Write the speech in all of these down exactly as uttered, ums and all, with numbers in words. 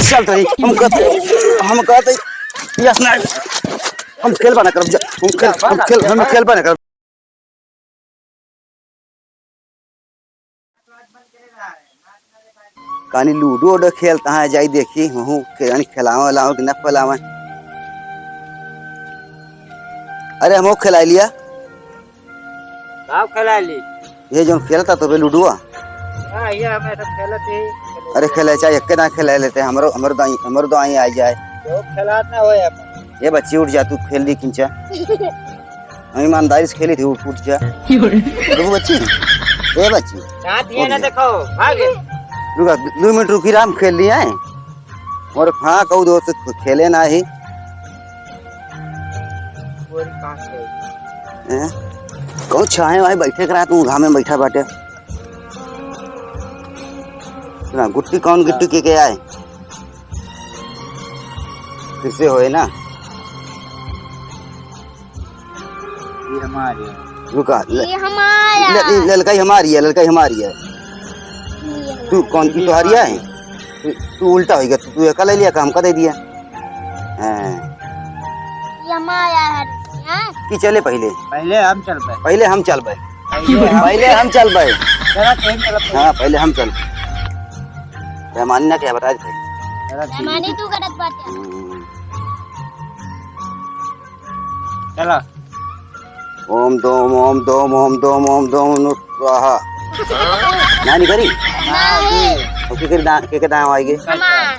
चल रही, हम कहते, हम कहते, यस ना, हम खेलबा ना करब, जा, हम खेल, हम खेल, हम खेलबा ना करब। कानी लूडो उडो खेलता है, जाई देखी, हूँ, के जानी खेलावे लावे कि ना खेलावे। अरे, हमहू खेलाई लिया। का खेलाई ली? ये जो खेलता तो बे लूडुआ। हाँ, ये हमें सब खेलत ही। अरे, खेले चाहे, एक ना खेले लेते, हमरो, हमरो दाई, हमरो दाई आ जाए। जो खेलात ना होए अपन। ये बच्ची उठ जा, तू खेल ली किंचा। हम ईमानदारी से खेली थी, उठ, उठ जा। रुको बच्ची, ए बच्ची, साथ ये उठ ना जा। देखो, भाग। रुका, दो मिनट रुकी, राम खेल लिए हैं। और हाँ, कहू दोस्त, खेले ना ही। बोल, कहाँ से? हैं? कहू छाहे वाहे बैठे करा, तू घामे में बैठा बाटे। ना, गुट्टी कौन गिट्टी के, के आए? फिर से होए ना। ये हमारे। रुका, ल-, ये हमारा। ल-, ल-, ललकाई हमारी है, ललकाई हमारी है। ये तू हमारा। कौन, ये तू तोहारी है? हमारा। तू, तू उल्टा हो गया, तू, तू एका ले लिया, काम का दे दिया। हाँ। ये हमारा है, हाँ? कि चले पहले? पहले हम चल पाए। पहले हम चल पाए। पहले हम पहले हम चल पाए। चला, ट्रेन चला पहले। हाँ, पहले हम चल। बेमानी ना क्या बता दे। चला, ठीक। बेमानी तू करत बाटे। हम्म। चला। ओम दोम, ओम दोम, ओम दोम, ओम दोम, नु स्वाहा। नानी करी? नहीं। ओके, के दाएं, के, के दाएं आएगी? हमार।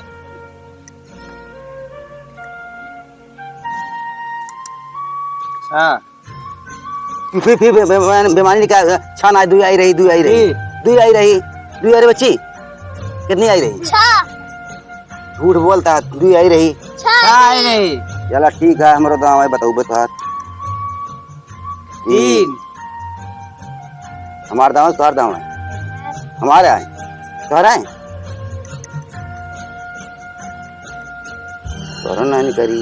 हाँ। फिर, फिर बे-, बे-, बे-, बेमानी निकाल, छह ना, दुई आई रही, दुई आई रही। जी। दुई आई रही, दुई आई रही बच्ची। कितनी आई रही? छह। झूठ बोलता, दुई आई रही। छह छह आई रही। रही। चला ठीक है, हमरो दाव है, बताऊ बता। तीन। हमार दाव है, तोहार दाव है? हमारा है, तोहरा है? तोहरा ना निकरी।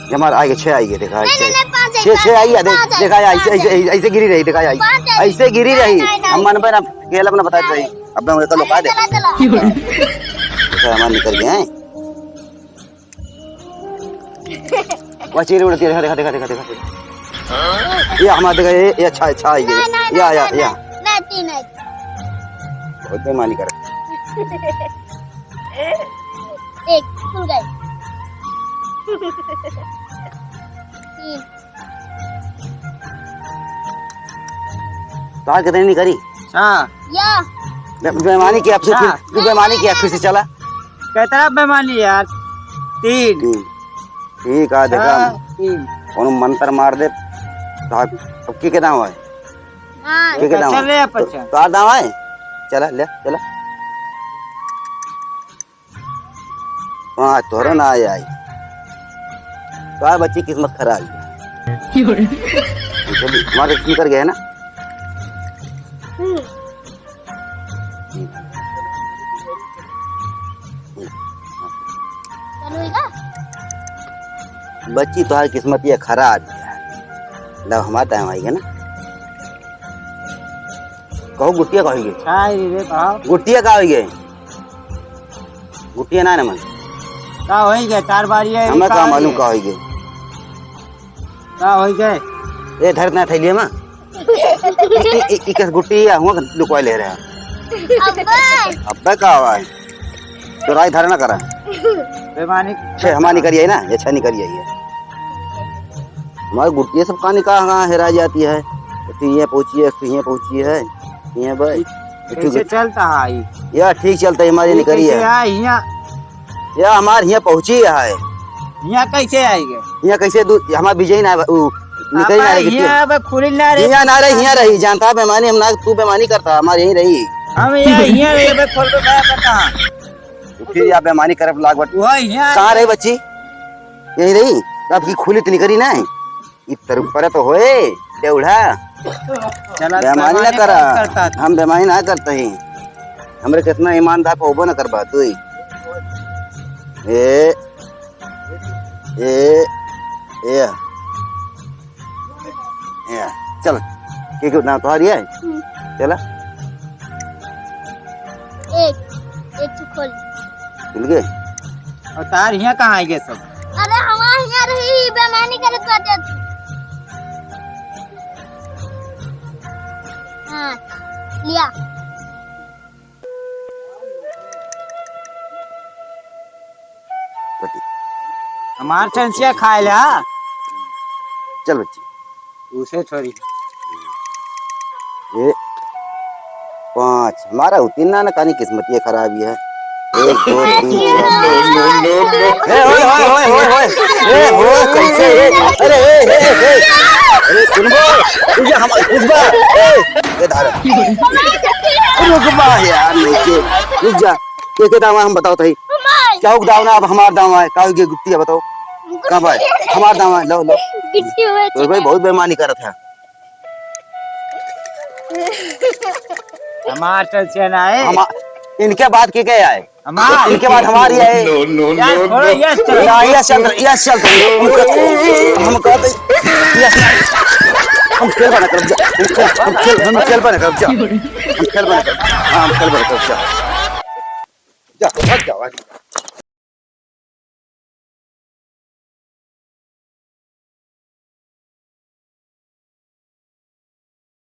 ये हमार आगे छह आई है, देखा, नहीं, ऐसे। नहीं, नहीं, पाँच है, छह, छह आई है, पाँच देख, है, देखा, ऐसे, पाँच ऐसे, है। ऐसे, ऐसे गिरी रही, देखा, आई। पाँच है। ऐसे गिरी नहीं, रही। नहीं, नहीं। हम मन पे ना, खेल अपना बता दे। अब मैं तो लोका दे। चला, चला। देखा, हमार निकल गए हैं। वह चील उड़ती है, देखा, देखा, देखा, देखा, देखा। ये हमारा देखा, ये, ये अच्छा, अच्छा है ये। ना, ना, या, ना, या, ना, या। ना, ना, तीन है। बहुत बेईमानी कर। एक, खुल गए। तीन। तार कितने नहीं करी? हाँ। या। बे-, बेईमानी किया फिर, हाँ। फिर, तू बेईमानी किया फिर से चला। कितना बेईमानी यार? तीन। तीन। ठीक है, देखा। हाँ, तीन। कौनो मंत्र मार दे। तार, अब के, के दाव है? हाँ। के, के दाव चल है? ले, अपन तो, चल। तार दाव है? चला, ले, चला। हाँ, तोहरा ना आए आई। तो आ बच्ची किस्मत खराब है। क्यों रे? चलिए, हमारे निकल गए ना। हम्म। चलो, इधर। बच्ची, तोहार किस्मत ये खराब है। लब हमार time आइगे ना। कहो, गुटिया का होइगे? का है रे, कहो? गुटिया का होइगे? गुटिया ना, ना मन। का होइगे? चार बारी है, हमें का का मालूम होइगे? का होइगे? का होइगे? ए, धर ना थैलिया में। इ, इ, इ, इकस गुट्टी या हुआ लुकवा ले रहा। अब्बे। अब्बे का हुआ है? चोराई धर ना करा। बेमानी छे हमार निकल आई ना, ये छे निकल आई है। हमारी गुट्टियाँ सब कहाँ, कहाँ हेरा जाती है। तो ये पहुँची है, तो ये पहुँची है, ये भाई। कैसे चलता है ये? या ठीक चलता है, हमारी ये निकली कैसे है। है, यहाँ? या हमारे यहाँ पहुँची है। यहाँ कैसे आएगा? यहाँ कैसे दू-, हमारे विजय ना, उ, निकल ना आपा रही। यहाँ अब खुली ना रही। यहाँ ना रही, यहाँ रही, जानता है बेमानी, हम ना, तू बेमानी करता, हमारे यहीं रही। हम यहाँ, यहाँ रही, अबे खोल के खाया करता। फिर या बेमानी करब लाग बट। वही यहाँ। कहाँ रही बच्ची? यहीं रही? अब की खुली तो निकली ना। इ तर ऊपर तो होए, देउढ़ा। चला, बेमानी ना बेमानी करा। कौन करता था? हम बेमानी ना करते ही। हमरे कितना ईमानदार को होबो ना करबा तू ही। ए, ए, ए, चल। के के नाम तुम्हारी है? हम्म। चला। एक, एक भूल गए? और तार हियाँ कहाँ आइ गए सब? अरे, हमार हियाँ रही, बेमानी करत बाटे। हाँ, लिया। हमार चंसिया खाए ले, हाँ? चल बच्ची। उसे छोड़ी। ये पाँच। हमारा होती ना, ना कानी किस्मत ये खराबी है। एक, दो, तीन, चार, पाँच। ए, ओए, ओए, ओए, ओए, ओए। ए, ओए, कैसे, ए? अरे, ए, ए, ए, ए। अरे, सुनबो, तुझे हम, बुझबा, ए, ये धारा। रुक बा यार, लेके, रुक जा। के, के दावा हम बताओ तही। हमार। क्या उक दावा ना, अब हमार दावा है। का उक ये गुत्ती है, बताओ। कहाँ भाई? हमार दावा है, लो, लो। गिट्टी हुए तो भाई, बहुत बेईमानी करत है। हमार चंसिया ना है। हमा-, इनके बाद के क्या आए? हमार। इनके बाद हमारी आए। No, no, यार, no, थोड़ा no। यस करो। या, यस चल, यस चल। हम कहते, हम कहते, यस। हम खेल बना कर जा। हम खेल, हम खेल, हम खेल बना कर जा। हम खेल बना कर, हाँ, हम खेल बना कर जा। जा, भाग जा, भाग।